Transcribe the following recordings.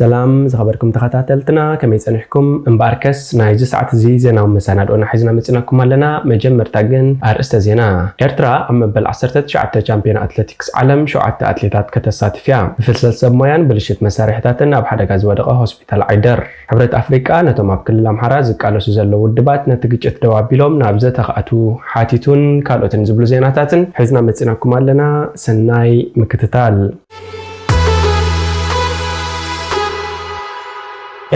ሰላም ዝኸበርኩም ተኸታተልትና፣ ከመይ ጸኒሕኩም? እምበኣርከስ ናይዚ ሰዓት እዚ ዜናዊ መሰናድኦና ሒዝና መጺናኩም ኣለና። መጀመርታ ግን ኣርእስተ ዜና። ኤርትራ ኣብ መበል ዓሰርተ ትሽዓተ ቻምፒዮን ኣትሌቲክስ ዓለም ሸውዓተ ኣትሌታት ከተሳትፍ እያ። ብፍልሰት ሰብ ሞያን ብልሽት መሳርሒታትን ኣብ ሓደጋ ዝወደቐ ሆስፒታል ዓይደር። ሕብረት ኣፍሪቃ ነቶም ኣብ ክልል ኣምሓራ ዝቃለሱ ዘለዉ ውድባት ነቲ ግጭት ደው ኣቢሎም ናብ ዘተ ክኣትዉ ሓቲቱን ካልኦትን ዝብሉ ዜናታትን ሒዝና መጺናኩም ኣለና። ሰናይ ምክትታል።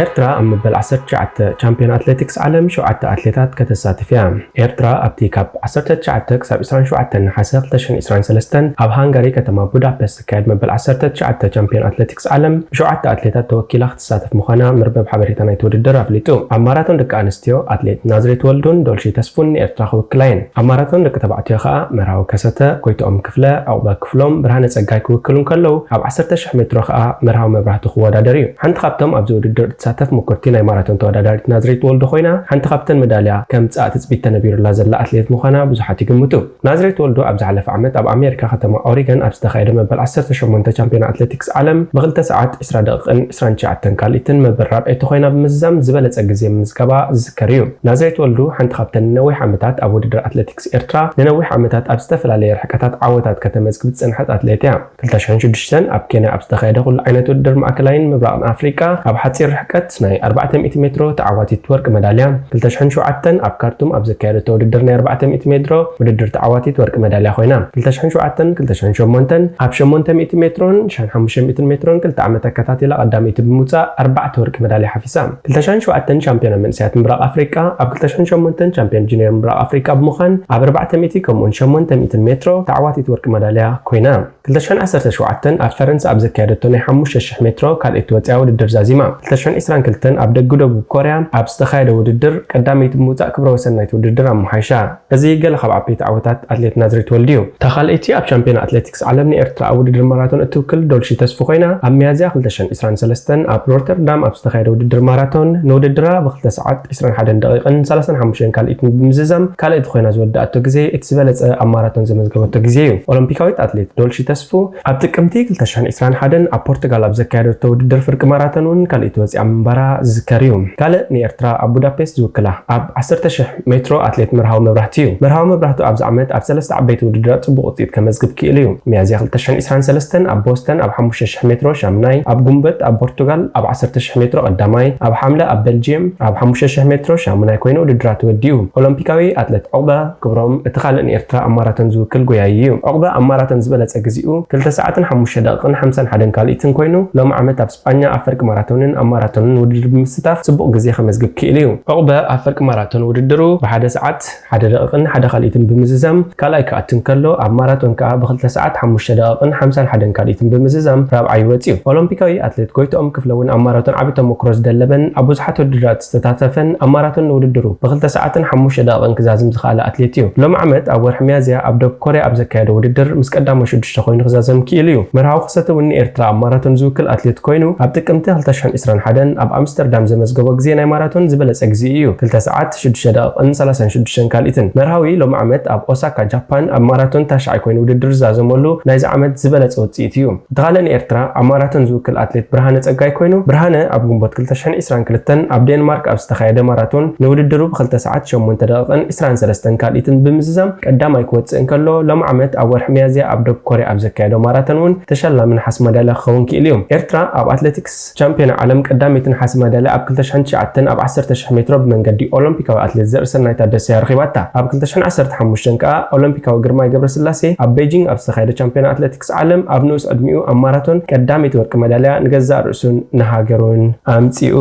ኤርትራ ኣብ መበል ዓሰርተ ትሽዓተ ቻምፒዮን ኣትሌቲክስ ዓለም ሸውዓተ ኣትሌታት ከተሳትፍ እያ። ኤርትራ ኣብቲ ካብ ዓሰርተ ትሽዓተ ክሳብ ዕስራን ሸውዓተን ነሓሰ ክልተ ሽሕን ዕስራን ሰለስተን ኣብ ሃንጋሪ ከተማ ቡዳፔስት ዝካየድ መበል ዓሰርተ ትሽዓተ ቻምፒዮን ኣትሌቲክስ ዓለም ብሸውዓተ ኣትሌታት ተወኪላ ክትሳተፍ ምዃና መርበብ ሓበሬታ ናይቲ ውድድር ኣፍሊጡ። ኣብ ማራቶን ደቂ ኣንስትዮ ኣትሌት ናዝሬት ወልዱን ዶልሺ ተስፉን ንኤርትራ ክውክላ እየን። ኣብ ማራቶን ደቂ ተባዕትዮ ከኣ መርሃዊ ከሰተ፣ ጎይትኦም ክፍለ፣ ዑቕበ ክፍሎም፣ ብርሃነ ጸጋይ ክውክሉ እንከለዉ፣ ኣብ ዓሰርተ ሽሕ ሜትሮ ከኣ መርሃዊ መብራህቱ ክወዳደር እዩ። ሓንቲ ካብቶም ኣብዚ ውድድር እትሳተፍ ምኩርቲ ናይ ማራቶን ተወዳዳሪት ናዝሬት ወልዱ ኮይና፣ ሓንቲ ካብተን መዳልያ ከምጽኣ ትጽቢት ተነቢሩላ ዘላ ኣትሌት ምዃና ብዙሓት ይግምቱ። ናዝሬት ወልዱ ኣብ ዝሓለፈ ዓመት ኣብ ኣሜሪካ ከተማ ኦሪገን ኣብ ዝተኻየደ መበል ዓሰርተ ሸሞንተ ቻምፒዮን ኣትሌቲክስ ዓለም ብክልተ ሰዓት ዕስራ ደቂቕን ዕስራን ትሽዓተን ካልኢትን መበል ራብዐይቲ ኮይና ብምዝዛም ዝበለጸ ግዜ ምምዝጋባ ዝዝከር እዩ። ናዝሬት ወልዱ ሓንቲ ካብተን ንነዊሕ ዓመታት ኣብ ውድድር ኣትሌቲክስ ኤርትራ ንነዊሕ ዓመታት ኣብ ዝተፈላለየ ርሕቀታት ዓወታት ከተመዝግብ ዝጸንሐት ኣትሌት እያ። ክልተ ሽሕን ሽዱሽተን ኣብ ኬንያ ኣብ ዝተኻየደ ኩሉ ዓይነት ውድድር ማእከላይን ምብራቕን ኣፍሪቃ ኣብ ሓጺር ርሕቀት ናይ ኣርባዕተ ሚእቲ ሜትሮ ተዓዋቲት ወርቂ መዳልያ፣ ክልተ ሽሕን ሸውዓተን ኣብ ካርቱም ኣብ ዘካየደቶ ውድድር ናይ ኣርባዕተ ሚእቲ ሜትሮ ውድድር ተዓዋቲት ወርቂ መዳልያ ኮይና። ክልተ ሽሕን ሸውዓተን፣ ክልተ ሽሕን ሸሞንተን ኣብ ሸሞንተ ሚእቲ ሜትሮን ሽሕን ሓሙሽተ ሚእትን ሜትሮን ክልተ ዓመት ኣከታቲላ ቀዳመይቲ ብምውጻእ ኣርባዕተ ወርቂ መዳልያ ሓፊሳ። ክልተ ሽሕን ሸውዓተን ሻምፒዮና መንእሰያት ምብራቕ ኣፍሪቃ ኣብ ክልተ ሽሕን ሸሞንተን ቻምፒዮን ጁኒየር ምብራቕ ኣፍሪቃ ብምዃን ኣብ ኣርባዕተ ሚእቲ ከምኡውን ሸሞንተ ሚእትን ሜትሮ ተዓዋቲት ወርቂ መዳልያ ኮይና። ክልተ ሽሕን ዓሰርተ ሸውዓተን ኣብ ፈረንሳ ኣብ ዘካየደቶ ናይ ሓሙሽተ ሽሕ ሜትሮ ካልኣይቲ ወጽያ ውድድር ዛዚማ። ክልተ ሽሕን ዕስራን ክልተን ኣብ ደጉ ደቡብ ኮርያ ኣብ ዝተኻየደ ውድድር ቀዳመይቲ ብምውጻእ ክብረ ወሰን ናይቲ ውድድር ኣመሓይሻ። እዚ ገለ ካብ ዓበይቲ ዓወታት ኣትሌት ናዝሬት ወልዱ እዩ። እታ ካልኣይቲ ኣብ ሻምፒዮና ኣትሌቲክስ ዓለም ንኤርትራ ኣብ ውድድር ማራቶን እትውክል ዶልሺ ተስፉ ኮይና፣ ኣብ ሚያዝያ ክልተ ሽሕን ዕስራን ሰለስተን ኣብ ሮተርዳም ኣብ ዝተኻየደ ውድድር ማራቶን ንውድድራ ብክልተ ሰዓት ዕስራን ሓደን ደቂቕን ሰላሳን ሓሙሽተን ካልኢትን ብምዝዛም ካልኣይቲ ኮይና ዝወደኣቶ ግዜ እቲ ዝበለጸ ኣብ ማራቶን ዘመዝገበቶ ግዜ እዩ። ኦሎምፒካዊት ኣትሌት ዶልሺ ተስፉ ኣብ ጥቅምቲ ክልተ ሽሕን ዕስራን ሓደን ኣብ ፖርቱጋል ኣብ ዘካየደቶ ውድድር ፍርቂ ማራቶን እውን ካልኣይቲ ወጺኣ ምንባራ ዝዝከር እዩ። ካልእ ንኤርትራ ኣብ ቡዳፔስት ዝውክላ ኣብ ዓሰርተ ሽሕ ሜትሮ ኣትሌት መርሃዊ መብራህቱ እዩ። መርሃዊ መብራህቱ ኣብዚ ዓመት ኣብ ሰለስተ ዓበይቲ ውድድራት ጽቡቕ ውጽኢት ከመዝግብ ክኢሉ እዩ። ሚያዝያ ክልተ ሽሕን ዕስራን ሰለስተን ኣብ ቦስተን ኣብ ሓሙሽተ ሽሕ ሜትሮ ሻምናይ፣ ኣብ ጉንበት ኣብ ፖርቱጋል ኣብ ዓሰርተ ሽሕ ሜትሮ ቀዳማይ፣ ኣብ ሓምለ ኣብ ቤልጅየም ኣብ ሓሙሽተ ሽሕ ሜትሮ ሻምናይ ኮይኑ ውድድራቱ ወዲኡ። ኦሎምፒካዊ ኣትሌት ዑቕበ ክብሮም እቲ ካልእ ንኤርትራ ኣብ ማራቶን ዝውክል ጎያዪ እዩ። ዑቕበ ኣብ ማራቶን ዝበለጸ ግዜኡ ክልተ ሰዓትን ሓሙሽተ ደቂቕን ሓምሳን ሓደን ካልኢትን ኮይኑ፣ ሎሚ ዓመት ኣብ ስጳኛ ኣብ ፍርቂ ማራቶንን ኣብ ማራቶንን ውድድር ብምስታፍ ጽቡቕ ግዜ ከመዝግብ ክኢሉ እዩ። ዑቕበ ኣብ ፍርቂ ማራቶን ውድድሩ ብሓደ ሰዓት ሓደ ደቂቕን ሓደ ካልኢትን ብምዝዛም ካልኣይ ክኣቱ እንከሎ፣ ኣብ ማራቶን ከኣ ብክልተ ሰዓት ሓሙሽተ ደቂቕን ሓምሳን ሓደን ካልኢትን ብምዝዛም ራብዓይ ወጺኡ። ኦሎምፒካዊ ኣትሌት ጎይትኦም ክፍለ እውን ኣብ ማራቶን ዓቢ ተመክሮ ዝደለበን ኣብ ብዙሓት ውድድራት ዝተሳተፈን ኣብ ማራቶን ንውድድሩ ብክልተ ሰዓትን ሓሙሽተ ደቂቕን ክዛዝም ዝኸኣለ ኣትሌት እዩ። ሎሚ ዓመት ኣብ ወርሒ ሚያዝያ ኣብ ደቡብ ኮርያ ኣብ ዘካየደ ውድድር ምስ ቀዳሞት ሽዱሽተ ኮይኑ ክዛዘም ክኢሉ እዩ። መርሃዊ ከሰተ እውን ንኤርትራ ኣብ ማራቶን ዝውክል ኣትሌት ኮይኑ፣ ኣብ ጥቅምቲ ክልተ ሽሕን ዕስራን ሓደን ኣብ ኣምስተርዳም ዘመዝገቦ ግዜ ናይ ማራቶን ዝበለጸ ግዜ እዩ። ክልተ ሰዓት ሽዱሽተ ደቂቕን ሰላሳን ሽዱሽተን ካልኢትን። መርሃዊ ሎሚ ዓመት ኣብ ኦሳካ ጃፓን ኣብ ማራቶን ታሽዓይ ኮይኑ ውድድር ዝዛዘመሉ ናይዚ ዓመት ዝበለጸ ውጽኢት እዩ። እቲ ካልእ ንኤርትራ ኣብ ማራቶን ዝውክል ኣትሌት ብርሃነ ጸጋይ ኮይኑ፣ ብርሃነ ኣብ ግንቦት ክልተ ሽሕን ዕስራን ክልተን ኣብ ዴንማርክ ኣብ ዝተኻየደ ማራቶን ንውድድሩ ብክልተ ሰዓት ሸሞንተ ደቂቕን ዕስራን ሰለስተን ካልኢትን ብምዝዛም ቀዳማይ ክወጽእ እንከሎ፣ ሎም ዓመት ኣብ ወርሒ ሚያዝያ ኣብ ደቡብ ኮርያ ኣብ ዘካየዶ ማራቶን እውን ተሸላሚ ነሓስ ማዳልያ ክኸውን ክኢሉ እዩ። ኤርትራ ኣብ ኣትሌቲክስ ቻምፒዮና ዓለም ቀዳመይቲ ነሓስ ማዳልያ ኣብ ክልተ ሽሕን ትሽዓተን ኣብ ዓሰርተ ሽሕ ሜትሮ ብመንገዲ ኦሎምፒካዊ ኣትሌት ዘርእሰናይ ታደሰ እያ ረኺባታ። ኣብ ክልተ ሽሕን ዓሰርተ ሓሙሽተን ከኣ ኦሎምፒካዊ ግርማይ ገብረስላሴ ኣብ ቤጂንግ ኣብ ዝተኻየደ ቻምፒዮና ኣትሌቲክስ ዓለም ኣብ ንኡስ ዕድሚኡ ኣብ ማራቶን ቀዳመይቲ ወርቂ መዳልያ ንገዛእ ርእሱን ንሃገሩን ኣምጺኡ።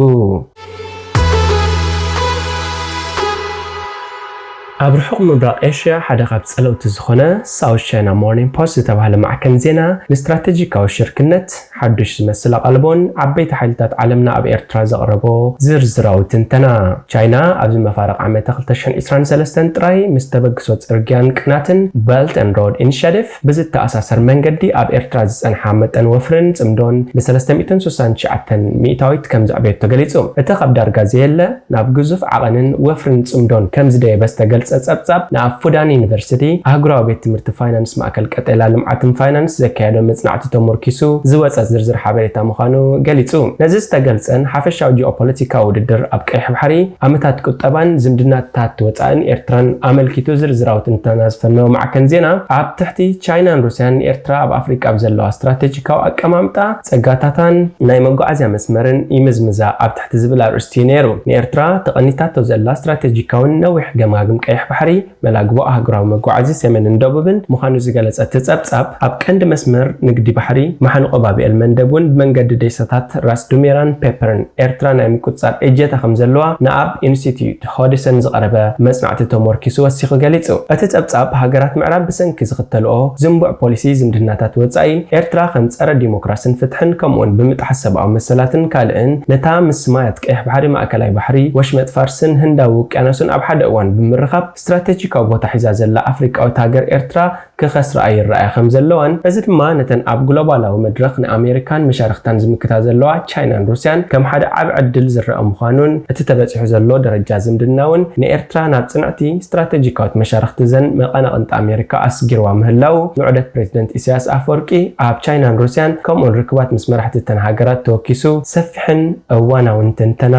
ኣብ ርሑቕ ምብራቕ ኤሽያ ሓደ ካብ ጸለውቲ ዝኾነ ሳውዝ ቻይና ሞርኒንግ ፖስት ዝተባህለ ማዕከን ዜና ንስትራቴጂካዊ ሽርክነት ሓዱሽ ዝመስል ኣቓልቦን ዓበይቲ ሓይልታት ዓለምና ኣብ ኤርትራ ዘቕረቦ ዝርዝራዊ ትንተና። ቻይና ኣብዚ መፋርቕ ዓመተ ክልተ ሽሕን ዕስራን ሰለስተን ጥራይ ምስ ተበግሶ ጽርግያን ቅናትን፣ Belt and Road Initiative፣ ብዝተኣሳሰር መንገዲ ኣብ ኤርትራ ዝጸንሓ መጠን ወፍርን ጽምዶን ብሰለስተ ሚእትን ስሳን ትሽዓተን ሚእታዊት ከም ዘዕበየቶ ገሊጹ። እቲ ካብ ዳርጋ ዘየለ ናብ ግዙፍ ዓቐንን ወፍርን ጽምዶን ከም ዝደየበ ዝተገልጸ ጸብጻብ ንኣብ ፉዳን ዩኒቨርሲቲ ኣህጉራዊ ቤት ትምህርቲ ፋይናንስ ማእከል ቀጠላ ልምዓትን ፋይናንስ ዘካየዶ መጽናዕቲ ተመርኪሱ ዝወጸ ዝርዝር ሓበሬታ ምዃኑ ገሊጹ። ነዚ ዝተገልጸን ሓፈሻዊ ጂኦፖለቲካዊ ውድድር ኣብ ቀይሕ ባሕሪ፣ ኣመታት ቁጠባን ዝምድናታት ወጻእን ኤርትራን ኣመልኪቱ ዝርዝራዊ ትንተና ዝፈነወ ማዕከን ዜና፣ ኣብ ትሕቲ ቻይናን ሩስያን ንኤርትራ ኣብ ኣፍሪቃ ብዘለዋ ስትራቴጂካዊ ኣቀማምጣ፣ ጸጋታታን ናይ መጓዓዝያ መስመርን ይምዝምዛ ኣብ ትሕቲ ዝብል ኣርእስቲ እዩ ነይሩ። ንኤርትራ ተቐኒታቶ ዘላ ስትራቴጂካውን ነዊሕ ገማግም ቀይሕ ባሕሪ፣ መላግቦ ኣህጉራዊ መጓዓዚ ሰሜንን ደቡብን ምዃኑ ዝገለጸ እቲ ጸብጻብ፣ ኣብ ቀንዲ መስመር ንግዲ ባሕሪ ማሕንቆ ባብኤል መንደብ እውን ብመንገዲ ደሴታት ራስ ዱሜራን ፔፐርን ኤርትራ ናይ ምቁጽጻር እጀታ ከም ዘለዋ ንኣብ ኢንስቲትዩት ሆድሰን ዝቐረበ መጽናዕቲ ተመርኪሱ ወሲኹ ገሊጹ። እቲ ጸብጻብ፣ ሃገራት ምዕራብ ብሰንኪ ዝኽተልኦ ዝንቡዕ ፖሊሲ ዝምድናታት ወጻኢ፣ ኤርትራ ከም ጸረ ዲሞክራስን ፍትሕን ከምኡውን ብምጥሓስ ሰብኣዊ መሰላትን ካልእን ነታ ምስ ማያት ቀይሕ ባሕሪ፣ ማእከላይ ባሕሪ፣ ወሽመጥ ፋርስን ህንዳዊ ውቅያኖስን ኣብ ሓደ እዋን ብምርኻብ ስትራቴጂካዊ ቦታ ሒዛ ዘላ ኣፍሪቃዊት ሃገር ኤርትራ ክኸስርኣ ይረኣያ ከም ዘለዋን፣ እዚ ድማ ነተን ኣብ ግሎባላዊ መድረኽ ንኣሜሪካን መሻርኽታን ዝምክታ ዘለዋ ቻይናን ሩስያን ከም ሓደ ዓቢ ዕድል ዝረኣ ምዃኑን፣ እቲ ተበጺሑ ዘሎ ደረጃ ዝምድና እውን ንኤርትራ ናብ ጽንዕቲ ስትራቴጂካዊት መሻርኽቲ ዘን መቐናቕንጢ ኣሜሪካ ኣስጊርዋ ምህላው ንዑደት ፕሬዚደንት ኢሳያስ ኣፈወርቂ ኣብ ቻይናን ሩስያን ከምኡውን ርክባት ምስ መራሕቲ እተን ሃገራት ተወኪሱ ሰፊሕን እዋናውን ትንተና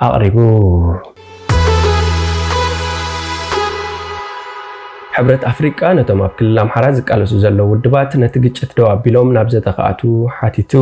ኣቕሪቡ። ሕብረት ኣፍሪቃ ነቶም ኣብ ክልል ኣምሓራ ዝቃለሱ ዘለዉ ውድባት ነቲ ግጭት ደው ኣቢሎም ናብ ዘተ ክኣትዉ ሓቲቱ።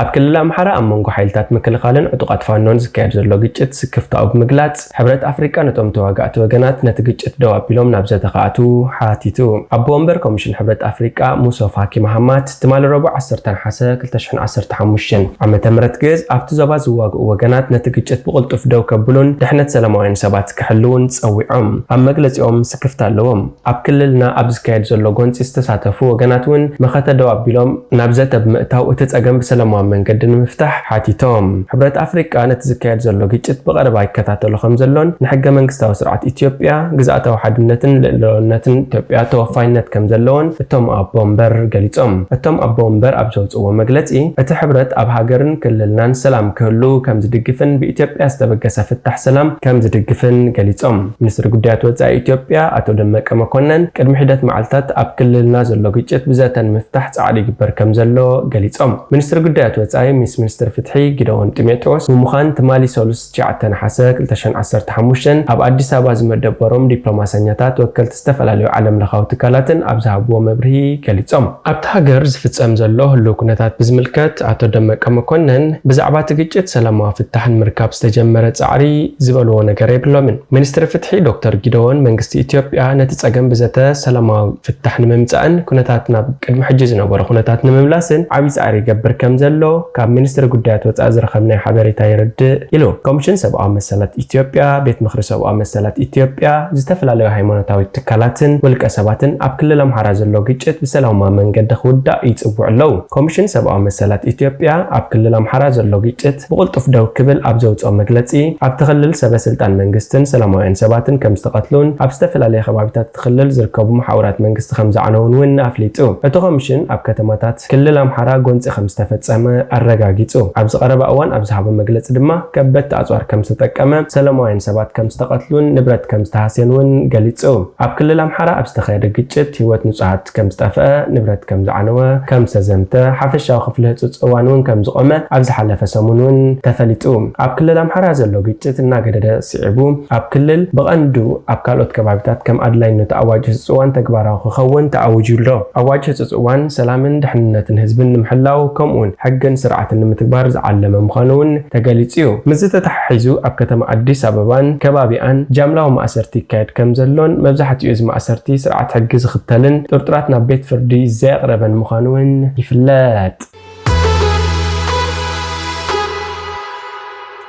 ኣብ ክልል ኣምሓራ ኣብ መንጎ ሓይልታት ምክልኻልን ዕጡቓት ፋኖን ዝካየድ ዘሎ ግጭት ስክፍታኡ ብምግላጽ፣ ሕብረት ኣፍሪቃ ነቶም ተዋጋእቲ ወገናት ነቲ ግጭት ደው ኣቢሎም ናብ ዘተ ክኣትዉ ሓቲቱ። ኣቦ ወንበር ኮሚሽን ሕብረት ኣፍሪቃ ሙሶ ፋኪ መሃማት ትማሊ ረቡዕ ዓሰርተ ነሓሰ ክልተ ሽሕን ዓሰርተ ሓሙሽተን ዓመተ ምህረት ግእዝ ኣብቲ ዞባ ዝዋግኡ ወገናት ነቲ ግጭት ብቕልጡፍ ደው ከብሉን ድሕነት ሰላማውያን ሰባት ክሕልውን ጸዊዖም። ኣብ መግለጺኦም ስክፍታ ኣለዎም። ኣብ ክልልና ኣብ ዝካየድ ዘሎ ጎንጺ ዝተሳተፉ ወገናት እውን መኸተ ደው ኣቢሎም ናብ ዘተ ብምእታው እቲ ጸገም ብሰላማዊ መንገዲ ንምፍታሕ ሓቲቶም። ሕብረት ኣፍሪቃ ነቲ ዝካየድ ዘሎ ግጭት ብቐረባ ይከታተሎ ከም ዘሎን ንሕገ መንግስታዊ ስርዓት ኢትዮጵያ፣ ግዝኣታዊ ሓድነትን ልእላውነትን ኢትዮጵያ ተወፋይነት ከም ዘለዎን እቶም ኣቦ ወንበር ገሊጾም። እቶም ኣቦ ወንበር ኣብ ዘውጽእዎ መግለጺ፣ እቲ ሕብረት ኣብ ሃገርን ክልልናን ሰላም ክህሉ ከም ዝድግፍን ብኢትዮጵያ ዝተበገሰ ፍታሕ ሰላም ከም ዝድግፍን ገሊጾም። ሚኒስትሪ ጉዳያት ወጻኢ ኢትዮጵያ ኣቶ ደመቀ መኮነን፣ ቅድሚ ሒደት መዓልታት ኣብ ክልልና ዘሎ ግጭት ብዘተ ንምፍታሕ ጻዕሪ ይግበር ከም ዘሎ ገሊጾም። ሚኒስትሪ ጉዳያት ወጻኢ ምስ ሚኒስትር ፍትሒ ጊደዎን ጢሞቴዎስ ብምዃን ትማሊ ሰሉስ ትሽዓተ ነሓሰ ክልተ ሽሕን ዓሰርተ ሓሙሽተን ኣብ ኣዲስ ኣበባ ዝመደበሮም ዲፕሎማሰኛታት ወከልቲ ዝተፈላለዩ ዓለም ለኻዊ ትካላትን ኣብ ዝሃብዎ መብርሂ ገሊጾም። ኣብቲ ሃገር ዝፍጸም ዘሎ ህሉው ኩነታት ብዝምልከት ኣቶ ደመቀ መኮነን ብዛዕባ እቲ ግጭት ሰላማዊ ፍታሕ ንምርካብ ዝተጀመረ ጻዕሪ ዝበልዎ ነገር የብሎምን። ሚኒስትሪ ፍትሒ ዶክተር ጊደዎን መንግስቲ ኢትዮጵያ ነቲ ጸገም ብዘተ ሰላማዊ ፍታሕ ንምምጻእን ኩነታት ናብ ቅድሚ ሕጂ ዝነበሮ ኩነታት ንምምላስን ዓቢ ጻዕሪ ይገብር ከም ዘሎ ካብ ሚኒስትሪ ጉዳያት ወጻኢ ዝረኸብናዮ ሓበሬታ የረድእ ኢሉ። ኮሚሽን ሰብኣዊ መሰላት ኢትዮጵያ፣ ቤት ምኽሪ ሰብኣዊ መሰላት ኢትዮጵያ፣ ዝተፈላለዩ ሃይማኖታዊ ትካላትን ውልቀ ሰባትን ኣብ ክልል ኣምሓራ ዘሎ ግጭት ብሰላማዊ መንገዲ ክውዳእ ይጽውዑ ኣለዉ። ኮሚሽን ሰብኣዊ መሰላት ኢትዮጵያ ኣብ ክልል ኣምሓራ ዘሎ ግጭት ብቕልጡፍ ደው ክብል ኣብ ዘውጽኦ መግለጺ፣ ኣብቲ ክልል ሰበ ስልጣን መንግስትን ሰላማውያን ሰባትን ከም ዝተቐትሉን ኣብ ዝተፈላለየ ከባቢታት እቲ ክልል ዝርከቡ መሓውራት መንግስቲ ከም ዝዓነዉን እውን ኣፍሊጡ። እቲ ኮሚሽን ኣብ ከተማታት ክልል ኣምሓራ ጎንጺ ከም ዝተፈጸመ ኣረጋጊጹ። ኣብዚ ቀረባ እዋን ኣብ ዝሃቦ መግለጺ ድማ ከበድቲ ኣጽዋር ከም ዝተጠቀመ፣ ሰላማውያን ሰባት ከም ዝተቐትሉን ንብረት ከም ዝተሃስየን እውን ገሊጹ። ኣብ ክልል ኣምሓራ ኣብ ዝተኻየደ ግጭት ህይወት ንጹሃት ከም ዝጠፍአ፣ ንብረት ከም ዝዓነወ፣ ከም ዝተዘምተ፣ ሓፈሻዊ ክፍሊ ህጹጽ እዋን እውን ከም ዝቖመ ኣብ ዝሓለፈ ሰሙን እውን ተፈሊጡ። ኣብ ክልል ኣምሓራ ዘሎ ግጭት እናገደደ ስዒቡ፣ ኣብ ክልል ብቐንዱ ኣብ ካልኦት ከባቢታት ከም ኣድላይነቱ ኣዋጅ ህጹጽ እዋን ተግባራዊ ክኸውን ተኣዊጁ ኣሎ። ኣዋጅ ህጹጽ እዋን ሰላምን ድሕንነትን ህዝብን ንምሕላው ከምኡውን ሕግን ስርዓትን ንምትግባር ዝዓለመ ምዃኑ እውን ተገሊጹ እዩ። ምስዚ ተተሓሒዙ ኣብ ከተማ ኣዲስ ኣበባን ከባቢኣን ጃምላዊ ማእሰርቲ ይካየድ ከም ዘሎን መብዛሕትኡ እዚ ማእሰርቲ ስርዓት ሕጊ ዝኽተልን ጥርጡራት ናብ ቤት ፍርዲ ዘየቕረበን ምዃኑ እውን ይፍለጥ።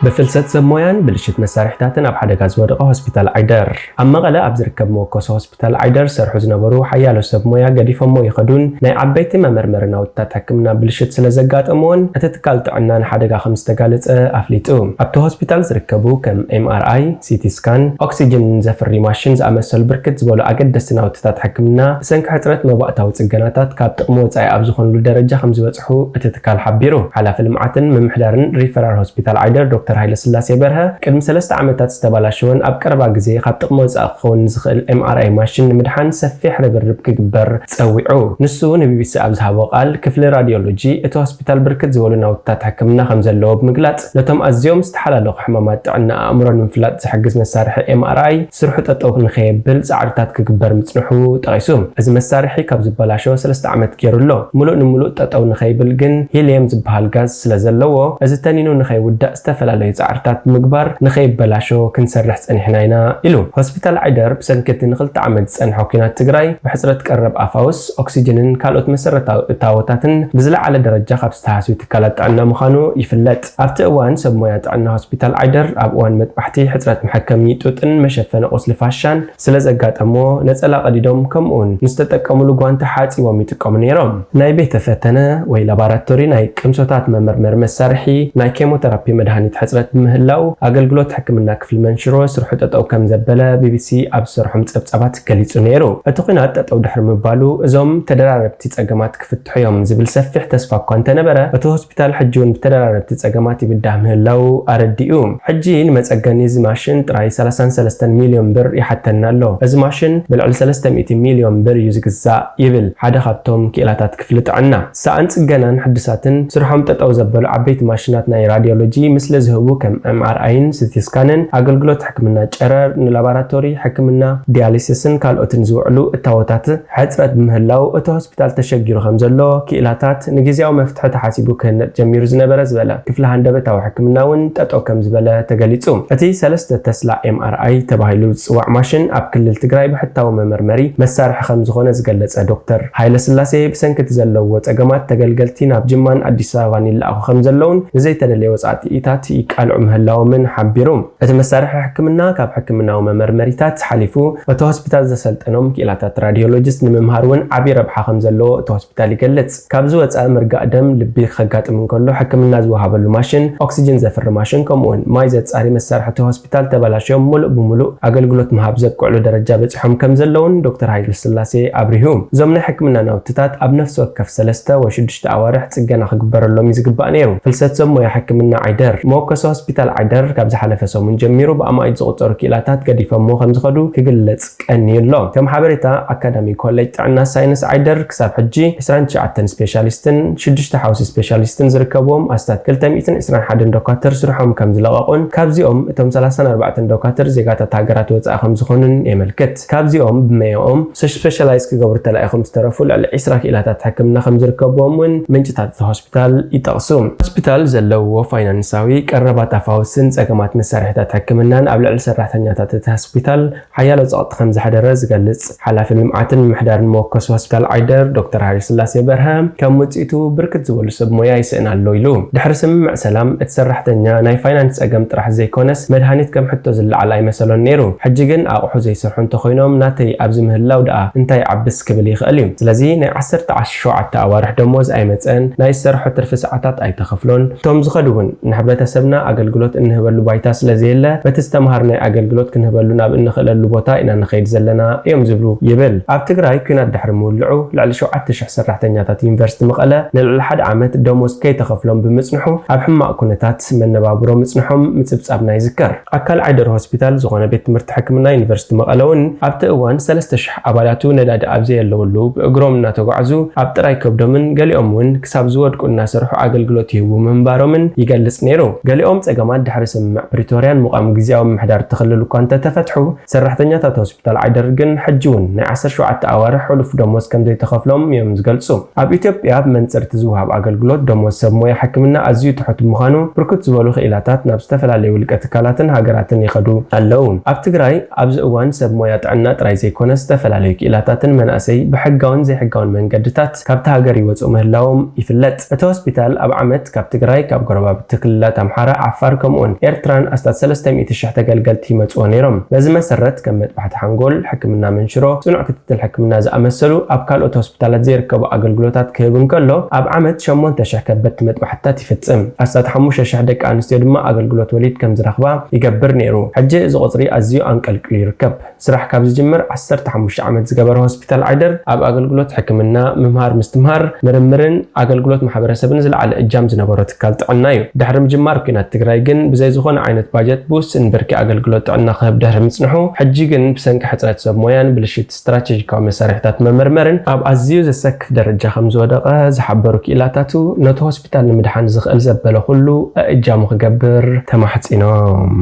ብፍልሰት ሰብ ሞያን ብልሽት መሳርሒታትን ኣብ ሓደጋ ዝወደቐ ሆስፒታል ዓይደር። ኣብ መቐለ ኣብ ዝርከብ መወከሲ ሆስፒታል ዓይደር ዝሰርሑ ዝነበሩ ሓያሎ ሰብ ሞያ ገዲፎሞ ይኸዱን ናይ ዓበይቲ መመርመሪ ናውትታት ሕክምና ብልሽት ስለ ዘጋጠምዎን እቲ ትካል ጥዕና ንሓደጋ ከም ዝተጋለጸ ኣፍሊጡ። ኣብቲ ሆስፒታል ዝርከቡ ከም ኤምኣርኣይ፣ ሲቲ ስካን፣ ኦክሲጅን ዘፍሪ ማሽን ዝኣመሰሉ ብርክት ዝበሉ ኣገደስቲ ናውትታት ሕክምና ብሰንኪ ሕጽረት መባእታዊ ጽገናታት ካብ ጥቕሚ ወጻኢ ኣብ ዝኾኑሉ ደረጃ ከም ዝበጽሑ እቲ ትካል ሓቢሩ። ሓላፊ ልምዓትን ምምሕዳርን ሪፈራል ሆስፒታል ዓይደር ዶክተር ዶክተር ሃይለስላሴ በርሀ፣ ቅድሚ ሰለስተ ዓመታት ዝተባላሸወን ኣብ ቀረባ ግዜ ካብ ጥቕሚ ወጻኢ ክኸውን ዝኽእል ኤምኣርኣይ ማሽን ንምድሓን ሰፊሕ ርብርብ ክግበር ጸዊዑ። ንሱ ንቢቢሲ ኣብ ዝሃቦ ቃል፣ ክፍሊ ራድዮሎጂ እቲ ሆስፒታል ብርክት ዝበሉ ናውትታት ሕክምና ከም ዘለዎ ብምግላጽ፣ ነቶም ኣዝዮም ዝተሓላለኹ ሕማማት ጥዕና ኣእምሮ ንምፍላጥ ዝሕግዝ መሳርሒ ኤምኣርኣይ ስርሑ ጠጠው ንኸየብል ጻዕርታት ክግበር ምጽንሑ ጠቒሱ። እዚ መሳርሒ ካብ ዝበላሸወ ሰለስተ ዓመት ገይሩ ኣሎ። ምሉእ ንምሉእ ጠጠው ንኸይብል ግን ሂልየም ዝበሃል ጋዝ ስለ ዘለዎ፣ እዚ ተኒኑ ንኸይውዳእ ዝተፈላለዩ ጻዕርታት ብምግባር ንኸይበላሾ ክንሰርሕ ጸኒሕና ኢና ኢሉ። ሆስፒታል ዓይደር ብሰንኪ እቲ ንኽልተ ዓመት ዝጸንሐ ኲናት ትግራይ ብሕጽረት ቀረብ ኣፋውስ፣ ኦክሲጅንን ካልኦት መሰረታዊ እታወታትን ብዝለዓለ ደረጃ ካብ ዝተሃስዩ ትካላት ጥዕና ምዃኑ ይፍለጥ። ኣብቲ እዋን ሰብ ሞያ ጥዕና ሆስፒታል ዓይደር ኣብ እዋን መጥባሕቲ ሕጽረት መሐከሚ ጡጥን መሸፈኒ ቁስሊ ፋሻን ስለ ዘጋጠሞ ነጸላ ቀዲዶም ከምኡውን ንዝተጠቀሙሉ ጓንቲ ሓጺቦም ይጥቀሙ ነይሮም። ናይ ቤተ ፈተነ ወይ ላባራቶሪ ናይ ቅምሶታት መመርመሪ መሳርሒ፣ ናይ ኬሞተራፒ መድሃኒት ሕጽረት ብምህላው ኣገልግሎት ሕክምና ክፍሊ መንሽሮ ስርሑ ጠጠው ከም ዘበለ ቢቢሲ ኣብ ዝሰርሖም ጸብጻባት ገሊጹ ነይሩ። እቲ ኲናት ጠጠው ድሕሪ ምባሉ እዞም ተደራረብቲ ጸገማት ክፍትሑ እዮም ዝብል ሰፊሕ ተስፋ እኳ እንተነበረ፣ እቲ ሆስፒታል ሕጂ እውን ብተደራረብቲ ጸገማት ይብዳህ ምህላው ኣረዲኡ። ሕጂ ንመጸገኒ እዚ ማሽን ጥራይ ሰላሳን ሰለስተን ሚልዮን ብር ይሓተና ኣሎ። እዚ ማሽን ብልዕሊ ሰለስተ ሚእቲ ሚልዮን ብር እዩ ዝግዛእ ይብል ሓደ ካብቶም ክኢላታት ክፍሊ ጥዕና። ሰኣን ጽገናን ሕድሳትን ስርሖም ጠጠው ዘበሉ ዓበይቲ ማሽናት ናይ ራድዮሎጂ ምስለ ዝህቡ ከም ኤምኣርኣይን ሲቲ ስካንን ኣገልግሎት ሕክምና ጨረር ንላባራቶሪ ሕክምና ዲያሊሲስን ካልኦትን ዝውዕሉ እታወታት ሕጽረት ብምህላው እቲ ሆስፒታል ተሸጊሩ ከም ዘሎ ክኢላታት ንግዜያዊ መፍትሒ ተሓሲቡ ክህነጽ ጀሚሩ ዝነበረ ዝበለ ክፍሊ ሃንደበታዊ ሕክምና እውን ጠጠው ከም ዝበለ ተገሊጹ። እቲ ሰለስተ ተስላ ኤምኣርኣይ ተባሂሉ ዝጽዋዕ ማሽን ኣብ ክልል ትግራይ ብሕታዊ መመርመሪ መሳርሒ ከም ዝኾነ ዝገለጸ ዶክተር ሃይለ ስላሴ ብሰንኪ እቲ ዘለዎ ጸገማት ተገልገልቲ ናብ ጅማን ኣዲስ ኣበባን ይለኣኹ ከም ዘለውን ንዘይተደለየ ወጻኢታት ይቃልዑ ምህላዎምን ሓቢሩ። እቲ መሳርሒ ሕክምና ካብ ሕክምናዊ መመርመሪታት ሓሊፉ እቲ ሆስፒታል ዘሰልጠኖም ክኢላታት ራዲዮሎጂስት ንምምሃር እውን ዓብዪ ረብሓ ከም ዘለዎ እቲ ሆስፒታል ይገልጽ። ካብዚ ወጻኢ ምርጋእ ደም ልቢ ከጋጥም እንከሎ ሕክምና ዝወሃበሉ ማሽን፣ ኦክሲጅን ዘፍሪ ማሽን ከምኡውን ማይ ዘጻሪ መሳርሕቲ ሆስፒታል ተበላሽዮም ምሉእ ብምሉእ ኣገልግሎት ምሃብ ዘብቅዕሉ ደረጃ በጺሖም ከም ዘለውን ዶክተር ሃይለስላሴ ኣብሪሁ። እዞም ናይ ሕክምና ናውትታት ኣብ ነፍሲ ወከፍ ሰለስተ ወይ ሽዱሽተ ኣዋርሕ ጽገና ክግበረሎም እዩ ዝግባእ ነይሩ። ፍልሰት ሰብ ሞያ ሕክምና ዓይደር መወከሲ ሆስፒታል ዓይደር ካብ ዝሓለፈ ሰሙን ጀሚሩ ብኣማኢት ዝቑጸሩ ክኢላታት ገዲፈሞ ከም ዝኸዱ ክግለጽ ቀንዩ ኣሎ። ከም ሓበሬታ ኣካዳሚ ኮሌጅ ጥዕና ሳይንስ ዓይደር ክሳብ ሕጂ ዕስራን ትሽዓተን ስፔሻሊስትን ሽዱሽተ ሓውሲ ስፔሻሊስትን ዝርከብዎም ኣስታት ክልተ ሚእትን ዕስራን ሓደን ዶካተር ስርሖም ከም ዝለቐቑን ካብዚኦም እቶም ሰላሳን ኣርባዕተን ዶካተር ዜጋታት ሃገራት ወጻኢ ከም ዝኾኑን የመልክት። ካብዚኦም ብመያኦም ስፔሻላይዝ ክገብሩ ተላኢኹም ዝተረፉ ልዕሊ ዕስራ ክኢላታት ሕክምና ከም ዝርከብዎም እውን ምንጭታት እቲ ሆስፒታል ይጠቕሱ። ሆስፒታል ዘለውዎ ፋይናንሳዊ ቀረባት ኣፋውስን ጸገማት መሳርሒታት ሕክምናን ኣብ ልዕሊ ሰራሕተኛታት እቲ ሆስፒታል ሓያሎ ጸቕጢ ከም ዘሕደረ ዝገልጽ ሓላፊ ልምዓትን ምምሕዳርን መወከሲ ሆስፒታል ዓይደር ዶክተር ሃይለስላሴ በርሀ፣ ከም ውጽኢቱ ብርክት ዝበሉ ሰብ ሞያ ይስእን ኣሎ ኢሉ። ድሕሪ ስምምዕ ሰላም እቲ ሰራሕተኛ ናይ ፋይናንስ ጸገም ጥራሕ ዘይኮነስ መድሃኒት ከም ሕቶ ዝለዓል ኣይመሰሎን ነይሩ። ሕጂ ግን ኣቑሑ ዘይሰርሑ እንተኾይኖም ናተይ ኣብዚ ምህላው ደኣ እንታይ ዓብስ ክብል ይኽእል እዩ። ስለዚ ናይ ዓሰርተ ሸውዓተ ኣዋርሕ ደሞዝ ኣይመጸን፣ ናይ ዝሰርሖ ትርፊ ሰዓታት ኣይተኸፍሎን። እቶም ዝኸዱ እውን ንሕብረተሰብና ኣገልግሎት እንህበሉ ባይታ ስለ ዘየለ በቲ ዝተምሃርናዮ ኣገልግሎት ክንህበሉ ናብ እንኽእለሉ ቦታ ኢና ንኸይድ ዘለና እዮም ዝብሉ ይብል። ኣብ ትግራይ ኲናት ድሕሪ ምውልዑ ልዕሊ ሸውዓተ ሽሕ ሰራሕተኛታት ዩኒቨርሲቲ መቐለ ንልዕሊ ሓደ ዓመት ደሞዝ ከይተኸፍሎም ብምጽንሑ ኣብ ሕማቕ ኩነታት መነባብሮ ምጽንሖም ምጽብጻብና ይዝከር። ኣካል ዓይደር ሆስፒታል ዝኾነ ቤት ትምህርቲ ሕክምና ዩኒቨርሲቲ መቐለ እውን ኣብቲ እዋን ሰለስተ ሽሕ ኣባላቱ ነዳዲ ኣብ ዘየለወሉ ብእግሮም እናተጓዕዙ ኣብ ጥራይ ከብዶምን ገሊኦም እውን ክሳብ ዝወድቁ እናሰርሑ ኣገልግሎት ይህቡ ምንባሮምን ይገልጽ ነይሩ። ገሊኦም ጸገማት ድሕሪ ስምምዕ ፕሪቶርያን ምቋም ግዝያዊ ምምሕዳር እቲ ክልል እኳ እንተተፈትሑ፣ ሰራሕተኛታት ሆስፒታል ዓይደር ግን ሕጂ እውን ናይ ዓሰርተ ሸውዓተ ኣዋርሕ ሕሉፍ ደሞዝ ከም ዘይተኸፍሎም እዮም ዝገልጹ። ኣብ ኢትዮጵያ ብመንጽር እቲ ዝወሃብ ኣገልግሎት ደሞዝ ሰብ ሞያ ሕክምና ኣዝዩ ትሑት ብምዃኑ ብርክት ዝበሉ ክኢላታት ናብ ዝተፈላለዩ ውልቀ ትካላትን ሃገራትን ይኸዱ ኣለዉ። ኣብ ትግራይ ኣብዚ እዋን ሰብ ሞያ ጥዕና ጥራይ ዘይኮነስ ዝተፈላለዩ ክኢላታትን መናእሰይ ብሕጋውን ዘይሕጋውን መንገድታት ካብቲ ሃገር ይወጹ ምህላዎም ይፍለጥ። እቲ ሆስፒታል ኣብ ዓመት ካብ ትግራይ፣ ካብ ጎረባብቲ ክልላት ኣምሓራ፣ ዓፋር ከምኡውን ኤርትራን ኣስታት ሰለስተ ሚእቲ ሽሕ ተገልገልቲ ይመጽዎ ነይሮም። በዚ መሰረት ከም መጥባሕቲ ሓንጎል፣ ሕክምና መንሽሮ፣ ጽኑዕ ክትትል ሕክምና ዝኣመሰሉ ኣብ ካልኦት ሆስፒታላት ዘይርከቡ ኣገልግሎታት ክህብ እንከሎ ኣብ ዓመት ሸሞንተ ሽሕ ከበድቲ መጥባሕትታት ይፍጽም። ኣስታት ሓሙሽተ ሽሕ ደቂ ኣንስትዮ ድማ ኣገልግሎት ወሊድ ከም ዝረኽባ ይገብር ነይሩ። ሕጂ እዚ ቁጽሪ ኣዝዩ ኣንቀልቂሉ ይርከብ። ስራሕ ካብ ዝጅምር ዓሰርተ ሓሙሽተ ዓመት ዝገበረ ሆስፒታል ዓይደር ኣብ ኣገልግሎት ሕክምና፣ ምምሃር ምስትምሃር፣ ምርምርን ኣገልግሎት ማሕበረሰብን ዝለዓለ እጃም ዝነበሮ ትካል ጥዕና እዩ። ድሕሪ ምጅማር ኲናት ኣብ ትግራይ ግን ብዘይ ዝኾነ ዓይነት ባጀት ብውስን ብርኪ ኣገልግሎት ጥዕና ክህብ ድሕሪ ምጽንሑ፣ ሕጂ ግን ብሰንኪ ሕጽረት ሰብ ሞያን ብልሽት ስትራቴጂካዊ መሳርሒታት መመርመርን ኣብ ኣዝዩ ዘሰክፍ ደረጃ ከም ዝወደቐ ዝሓበሩ ክኢላታቱ፣ ነቲ ሆስፒታል ንምድሓን ዝኽእል ዘበለ ኩሉ እጃሙ ክገብር ተማሕጺኖም።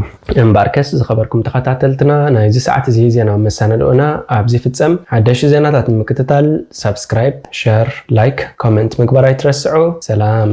እምበኣርከስ ዝኸበርኩም ተኸታተልትና፣ ናይዚ ሰዓት እዚ ዜናዊ መሰናድኦና ኣብዚ ይፍጸም። ሓደሽቲ ዜናታት ንምክትታል ሳብስክራይብ፣ ሸር፣ ላይክ፣ ኮመንት ምግባር ኣይትረስዑ። ሰላም።